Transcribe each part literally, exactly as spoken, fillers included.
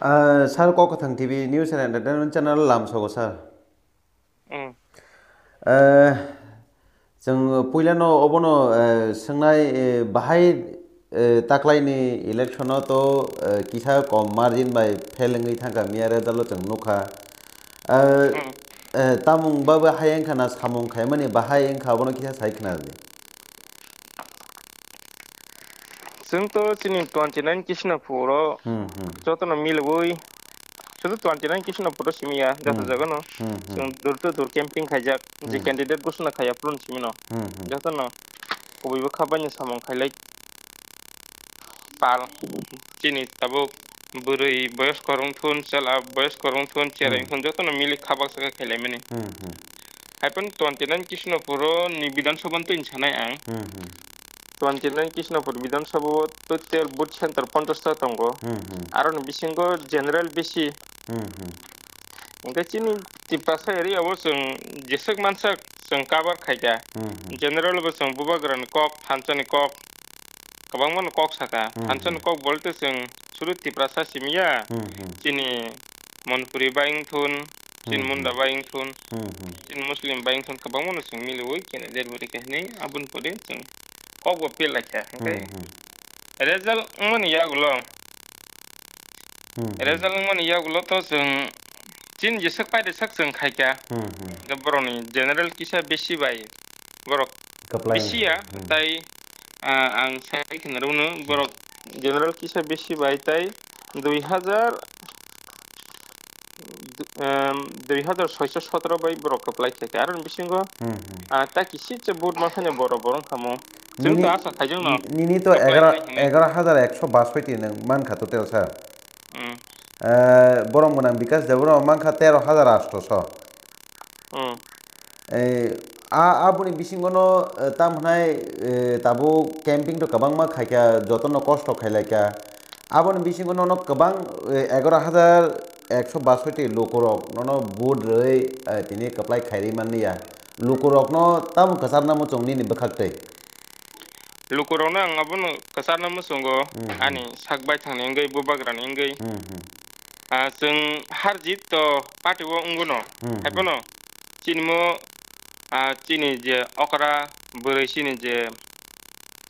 Ah, sir, Kokthang T V News and Entertainment Channel lamsogo, sir. Mm. Eh, chwng puilano obono, eh, swngnai, eh, bahai, eh, taklaini election-o to, eh, kisa kom margin bai fail wngwi thangkha, miya result-o chwng nukha. Eh, Mm. eh, tamung babe hai wngkha na samung khaimani bahai wngkha, obono kisa sai khna di. Chwng to chini twenty nine Krishnapur o Hmm, hmm. jotono milwi, sudu twenty nine Krishnapur o simi ya, joto Hmm. jaga no. Hmm, hmm. Chwng door to door camping khaijak, je Hmm. candidate gosona khaiya phuru simi no. Hmm, hmm. Jotono kubui bwkha baino samung khailai pal. Chini tabuk bwrwi boyosko rwng thun, chwla boyosko rwng thun, cherai Hmm. wng thun, jotono mili kha baksa khe khailaimani. Hmm, hmm. Haiphano twenty nine Krishnapur o ni Bidhan Sabha no twi sanai ang. Hmm, hmm. Twenty nine Krishnapur Bidhan Sabha o total booth center ponchash ta tongo. Hmm, hmm. Aroni bisingo general besi. Hmm, hmm. Hwnkhe chini Tiprasa area o chwng jeswk mansak chwng cover khaikha. Hmm, hmm. General bo chwng bubagrani kok, thansani kok, kwbangmano kok sakha. Hmm, Thansani hmm. kok bolte chwng sudu Tiprasa simi ya. Hmm, hmm. Chini Manipuri bai wng thun, chini Hmm, Munda hmm. bai wng thun, Hmm, hmm. chini Muslim bai wng thun, kwbangmano chwng miliwi kene der bwrwi khe hinwi aboni pore chwng kok bo pelaikha. Hwnkhe Hmm, hmm. result wngmani yagulo, Hmm, hmm. result wngmani yagulo to chwng chini jeswk paide sak chwng khaikha. Hmm, hmm. Hwnkhe borokni general kisa besi bai borok Kwplai besi ya, hmm. tai, ah, ang sai khna rwno, borok general kisa besi bai tai dui hazar, du-, em, dui hazar soiso sotoro bai borok kwplai khaikha. Aroni bisingo, Hmm, hmm. ah, ta kisitsa vote mansani borok borok kamo. Chwng Nini, to asa khaijak no. ni-, nini to Kwplai egaroh, nai hinwi. egaroh hazar ekso basoi ti nwng mankha total sa. Hmm. Eh, borom gwnang Bikash Debbarma mankha tero hazar atso so. Hmm. Eh, a, aboni bisingono, eh, tam hwnai, eh, tabuk camping to kwbangma khaikha, jotono kosto khailaikha. Aboni bisingo nono kwbang, eh, egaroh hazar ekso basoi ti lukurok nono vote rwi, eh, tini kwplai khairwi manliya. Lukurokno tamo kwcharna muchung nini bwkhaktwi? Lukurokno ang abono kwcharna muchungo, Hmm, hmm. ani sak baithangni wngwi, bubagrani wngwi. Hmm, hmm. Ah, chwng har jit to party o wngwno. Hmm, hmm. Haiphano chini mo, ah, chini je okra bwrwi chini je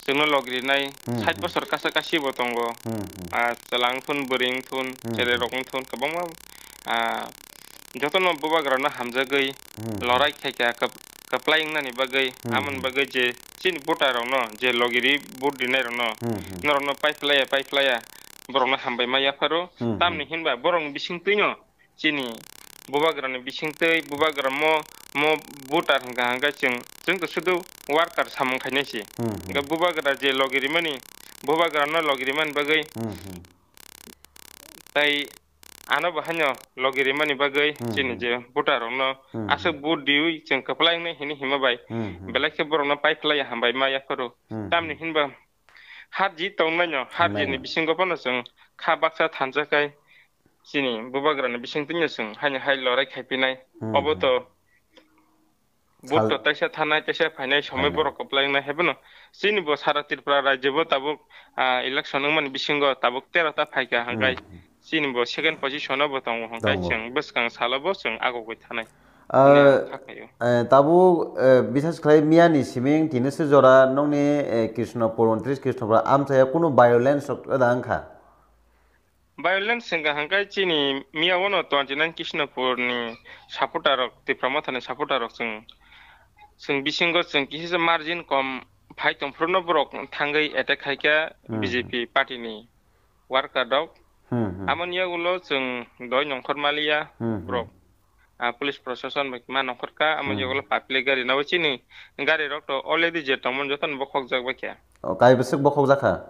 chwngno logrinai Hmm, sait hmm. bosor kasa kasi bo tongo. Hmm, hmm. Ah, chwla wng thun, bwrwi wng thun, Hmm, chererok hmm. wng thun, kwbangma, ah, jotono bubagrano hamjagwi Hmm, hmm. lorai khaikha, kwp-, kwplai wngnani bagwi, Hmm, amoni hmm. bagwi je chini voter rokno, je logiri vote rinai rokno, Hmm, hmm. norokno paiphlaiya, paiphlaiya, borokno hambai ma yapharo, Hmm, tamni hmm. hinba borokni bisingtwino chini bubagrani bisingtwi, bubagra mo, mo voter hwnkha hwnkhe chwng, chwng to sudu worker samung khainai se. Hmm, hmm. Hwnkhe bubagra je logirimani, bubagrano logirimani bagwi Hmm, hmm. tai ano bo haino logirimani bagwi Hmm, chini hmm. je voter rokno Hmm, aswk hmm. vote riwi chwng kwplai wngnai hinwi hima bai Hmm, hmm. belai khe borokno paiphlaiya hambai ma yapharo. Hmm, Tamni hmm. hinba harji tongnaino, harjini Tongnaino. bisingo phano chwng kha baksa thansa khai chini bubagrani bisingtwino chwng haino hai lorai khaipinai. Hmm, Obo hmm. to Sal- vote to taisa thanai, taisa phainai, somoi Phainai. borok kwplai wngnai. Haiphano chini bo sara Tripura rajyo bo tabuk, ah, election wngmani bisingo tabuk tero ta phaikha, hwnkhe Hmm, hmm. chini bo second position o bo tongo, hwnkhe Tongo. chwng bwskang salo bo chwng agogwi thanai. Ah, Hwnwi ang kha khaio. eh, tabuk, eh, bisas khlai miyani siming tini se jora nokni, eh, Krishnapur, untris Krishnapur amchaya kunu violence rok da wngkha? Violence hwnkha hwnkhe chini miyao no twenty nine Krishnapur ni supporter rok, Tipra Motha ni supporter rok chwng, chwng bisingo chwng kisa margin kom phai tongphuru no borok thangwi attack khaikha Hmm, B J P hmm. party ni worker rok. Hmm, hmm. Amoni yagulo chwng doi nongkhor maliya Hmm, hmm. borok. Ah, police proshashan bai ma nongkhor ka, amoni Hmm, yagulo hmm. public gari nabo chini gari rok to already je tongmani jotono bokhok jak bai kha. O, kai bwswk bokhok jakha?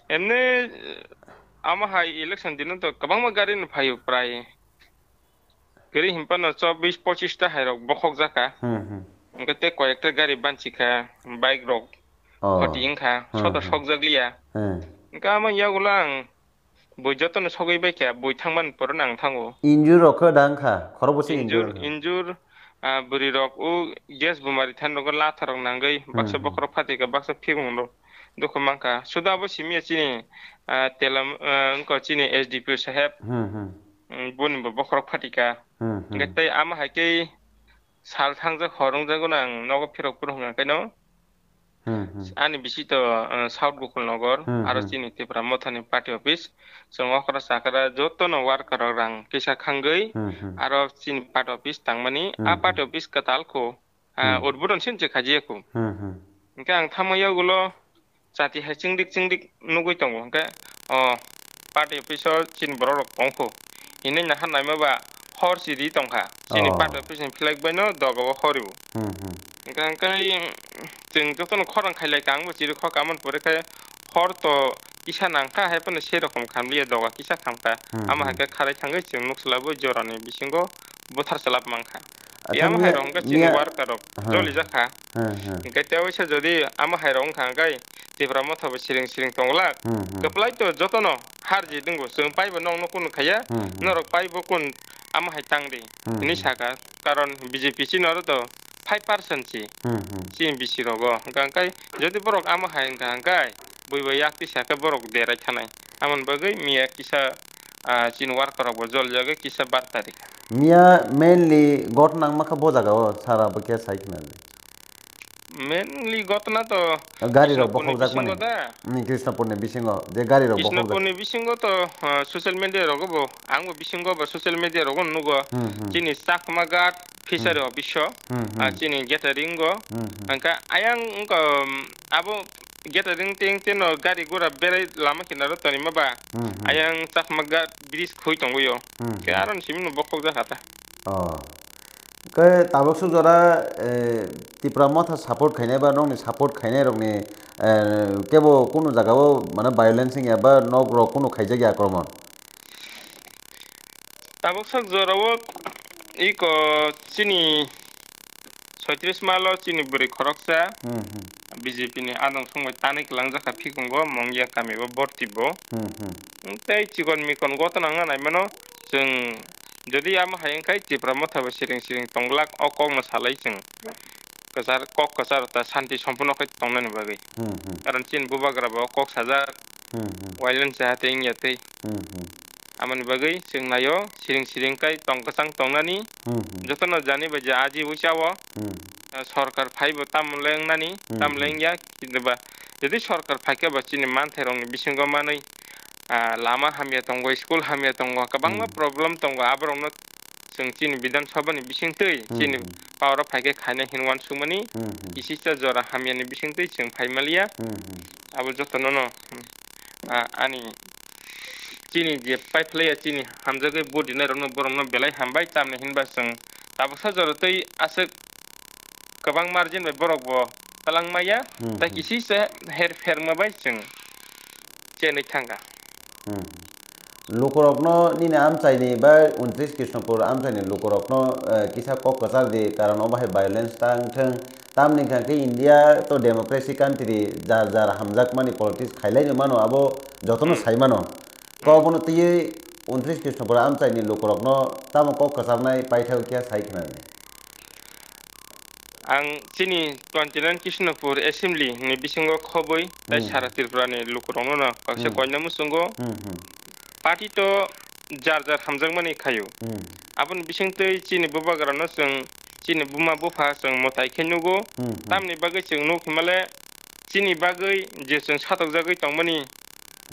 Emni, eh, amo hai election dino to kwbangma gari no phaio prai. Gari himpano chobbish pochish ta hai rok bokhok jakha. Hmm, hmm. Hwnkhe tei koyekta gari banchikha, bike rok Oh. khoti wngkha, Hmm, soda hmm. sokjakliya. Hmm. Hwnkhe amo yagulo ang bui jotono sogwi baikha, bui thangmani pore no ang thango. Injur rok khe da wngkha, khorokbo se injur Injur, wngkha. injur, ah, bwrwi rok o gas bumari thani rok latha rok nangwi, Hmm, baksa hmm. bokhorok phatikha, baksa phikung rok. Dukhu mankha. Suda abo simi ya chini, ah, telam, ah, wngkha chini S D P O saheb. Hmm, hmm. Mm, boni bo bokhorok phatika. Hmm, hmm. Hingke tei ama hai khe sal thangjak hor wngjago nang nogo phirok phuru hwnka khe no. Hmm, hmm. Ani bisi to, ah, South Gokul Nogor, Hmm, aro hmm. chini Tipra Mothani party office. Chwng okra chakra joto no worker rok rang kisa khangwi, Hmm, hmm. aro chini party office tangmani. Hmm, A hmm. party office kwtal kho. Ah, Hmm. Udbodon sin se khajiya kho. Hmm, hmm. Hingke ang thamma yagulo chati hai chingdik chingdik nugui tongo. Hingke, o, party office o chini borok rok tong kho. Hini naha naima ba hor si ri tongkha. Chini Oh. party office ni flag bai no doga o hor o. Hmm, hmm. Hingke, hingke, chwng jotono khorang khailai ka, ang bo chiri kho kamon pore khe hor to kisa nangkha, hai phano sei rokom khamliya doga kisa khamkha. Hmm, Ama hmm. hai khe kharai thangwi chwng nuk swlaibo jorani bisingo buthar swlap mankha. Acha Yang miya, hai rok hwnkhe chini miya, worker rok ha. Joli jakha. Ha, ha. Hwnkhe tei waisa jodi ama hai rok wngkha hwnkhe Tipra Motha bo siring siring tonglak. Hmm, hmm. Kwplai to jotono harji dwngo. Chwng paibo nokno kunu khaiya. Hmm, hmm. Norok paibo kun ama hai tangdi. Hmm, Hini hmm. saka. Karon B J P chini oro to five percent si. Hmm, hmm. Chini bisi rogo. Hwnkhe jodi borok ama hai wngkha hwnkhe bui bai yak tisa khe borok derai thanai. Amoni bagwi miya kisa, ah, chini worker rok bo jol jagwi kisa bar tari. Miya mainly got nangma kha bo jaga o sara bo khe sai khna di. Mainly gotna to Gari rok Krishnapurni bokhok jak bisingo mani. Da. Hmm, Krishnapurni bisingo je gari rok bokhok jak. Krishnapurni bisingo to, ah, social media rogo bo, ang bo bisingo bo social media rogo nugo. Hmm, hmm. Chini Chakma Ghat fishery Hmm. office o, Hmm, ah, hmm. chini gathering go. Hmm, hmm. Hwnkhe ayang wngkha, um, abo gathering ting tino gari gura berai lama kinaro tonima ba. Hmm, hmm. Ayang Chakma Ghat bridge khui tongwi o. Hmm, Khe hmm. aron simi no bokhok jak kha ta. Oh. Khe tabuk suk jora, eh, Tipra Motha support khainai ba nokni support khainai rokni, eh, kebo kunu jaga o mane violence wngya ba nok rok kunu khaijak ya akromon? Tabuk sak jora o iko chini soitris malo chini bwrwi khoroksa Hmm, hmm. B J P ni adong song bai tanwi kwlangjak kha phikungo Mongya kami o borti bo. Hmm, hmm. Tei chikon mikon gotna wngna naimano chwng jodi amo hai wngkhai Tipra Motha bo siring siring tonglak o kokno salai chwng kwchar kok kwchar ta shanti sompunno khe tongnani bagwi. Hmm, hmm. Karon chini bubagra bo kok sajak Hmm, hmm. violence ya tei wngya tei. Hmm, hmm. Amoni bagwi chwng naio siring siring kai tong kwchang tongnani Hmm, hmm. jotono jani bai je aji ucha o Hmm. ah, sorkar phaibo tamo lengnani, Hmm, tam hmm. lengya, kintu ba, jodi sorkar phaikhe ba chini manthai rokni bisingo manwi, ah, lama hamya tongo, school hamya tongo, kwbangma Hmm. problem tongo, aborokno chwng chini Bidhan Sabha ni bisingtwi, Hmm, chini hmm. power o phaikhe khaina hinwi uansukmani, Hmm, hmm. kisisa jora hamyani bisingtwi chwng phaimaliya, Hmm, hmm. abo jotono no, hmm, ah, ani chini je paiphlaiya chini hamjagwi vote rinai rokno borokno belai hambai, tamni hinba chwng tabuksa jora tei aswk kwbang margin bai borok bo twlang maya, Hmm, tei hmm. kisisa her pher ma bai chwng chenwi thangkha. Hmm. Lukurokno nini amchaini ba untris Krishnapur amchaini lukurokno, eh, kisa kok kwchar di, karon obo hai violence tang thwng. Tamni hwnkha khe India to democracy country, jar jar hamjakmani politics khailaino mano, abo jotono Hmm. sai mano. Kok Hmm. bono twiwi untris Krishnapur amchaini lukurokno tamo kok kwcharnai paithak khe sai khna di. Ang chini twenty nine Krishnapur Assembly ni bisingo khobwi tei Hmm. sara Tripura ni lukurokno no kaisa Hmm. koina muchungo. Hmm, hmm. Party to jar jar hamjakmani khaio. Hmm. Aboni bisingtwi chini bubagrano chwng chini buma bupha chwng mwtai khe nugo. Hmm, hmm. Tamni bagwi chwng nuk himale chini bagwi je chwng satokjagwi tongmani,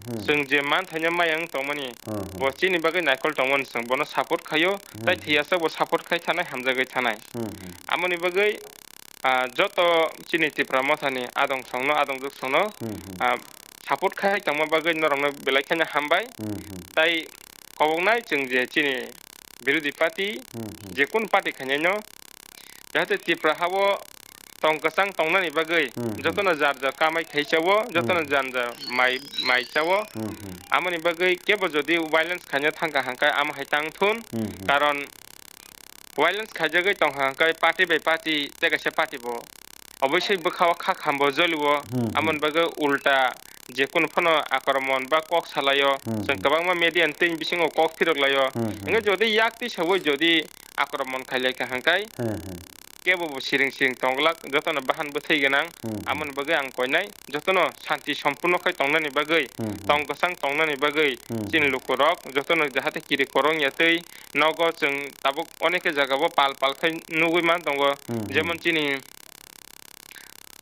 Hmm. chwng je manthaino maya wng tongmani, Hmm, hmm. bo chini bagwi naikol tongmani chwng bono support khaio, Hmm, tei hmm. thwiyasak bo support khai thanai, hamjagwi thanai. Hmm, hmm. Amoni bagwi, ah, joto chini Tipra Mothani adong songno, adong juk songno, Hmm, hmm. ah, support khai tongma bagwi norokno belai kheno hambai. Hmm, hmm. Tei koboknai chwng je chini birodhi party, Hmm, hmm. je kun party khainaino, jahate Tripura hao tong kwchang tongnani bagwi Hmm, hmm. jotono jar jar kamai khaisao, jotono Hmm. jar jar mai, mai chao. Hmm, hmm. Amoni bagwi kebo jodi violence khaina thangkha hangkhe amo hai tang thun, Hmm, hmm. karon violence khaijagwi tongkha hangkhe party bai party tei kaisa party bo obosai bwkhao kha khambo jolio, Hmm, hmm. amoni bagwi ulta je kunu phano akromon ba kok salaio, Hmm, chwng hmm. kwbangma media ni tei bisingo kok phirok laio. Hmm, hmm. Hingkhe jodi yak tisawi jodi akromon khailai kha hangkhe Hmm, hmm. kebo bo siring siring tongglak, jotono bahan bwthai gwnang, Hmm, hmm. Amoni bagwi ang koinai, jotono santi sompurno khai tongnani bagwi, Hmm, hmm. Tong kwchang tongnani bagwi, Hmm, chini hmm. Lukurok jotono jahate kiri korong ya tei nogo chwng tabuk oneke jagao pal pal khai nugwi man tongo, Hmm, hmm. Jemon chini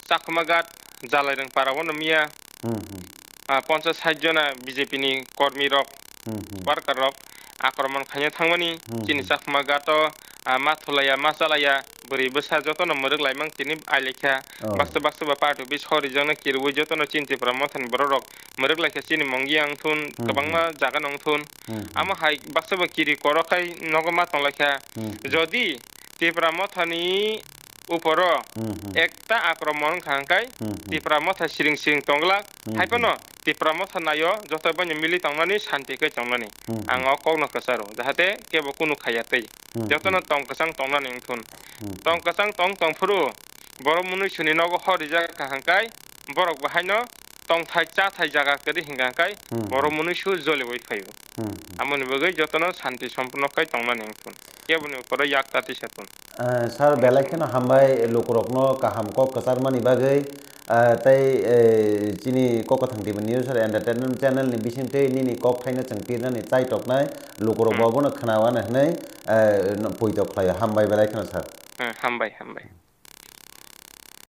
Chakma Ghat, Jalairang para o no miya, Hmm, hmm. Ah, ponchas sait jona B J P ni kormi rok, Hmm, hmm. Worker rok akromon khaina thangmani, Hmm, chini hmm. Chakma Ghat o, ah, ma thulaiya, ma chalaiya, bwrwi bwsa jotono mwrwk laimang tini ailekha. Oh. Baksa baksa ba party office horijakno kirwi jotono chini Tipra Mothani borok rok mwrwk laikha chini Mongia wngthun, Hmm, kwbangma hmm. Jaga no wngthun. Hmm, hmm. Amo hai baksa ba kiri korok khai nogo ma tonglaikha. Hmm, hmm. Jodi Tipra Mothani uporo Hmm, hmm. Ekta akromon wngkha hwnkhe Hmm, hmm. Tipra Motha siring siring tonglak, Hmm, hai phano hmm. Tipra Motha naio joto bai mili tongnani, santi khe tongnani. Hmm, hmm. Ang o kokno kwcharo, jahate kebo kunu khaiya tei. Hmm, Jotono hmm. Tong kwchang tongnani wngthun. Hmm, Tong hmm. Kwchang tong tong phuru borok mwnwi suni nogo hor rijak kha hwnkhe borok bo haino tongthai chathai jaga kwrwi hwnkha hwnkhe Hmm, borok hmm. Mwnwi su joliwi phaio. Hmm, hmm. Amoni bagwi jotono santi sompurno khai tongnani wngthun. Keboni uporo yak ta tisa thun. Eh, sir, belai kheno hambai lukurokno kaham kok kwcharmani bagwi, eh, tei, eh, chini Kok Kwthang T V News ar Entertainment Channel ni bisingtwi nini kok thaino chwng pirnani chai toknai lukurok Hmm. Bo abono khnawana hwnwi, eh, no-, poito khlaio. Hambai belai kheno, sir. Hmm, hambai, hambai.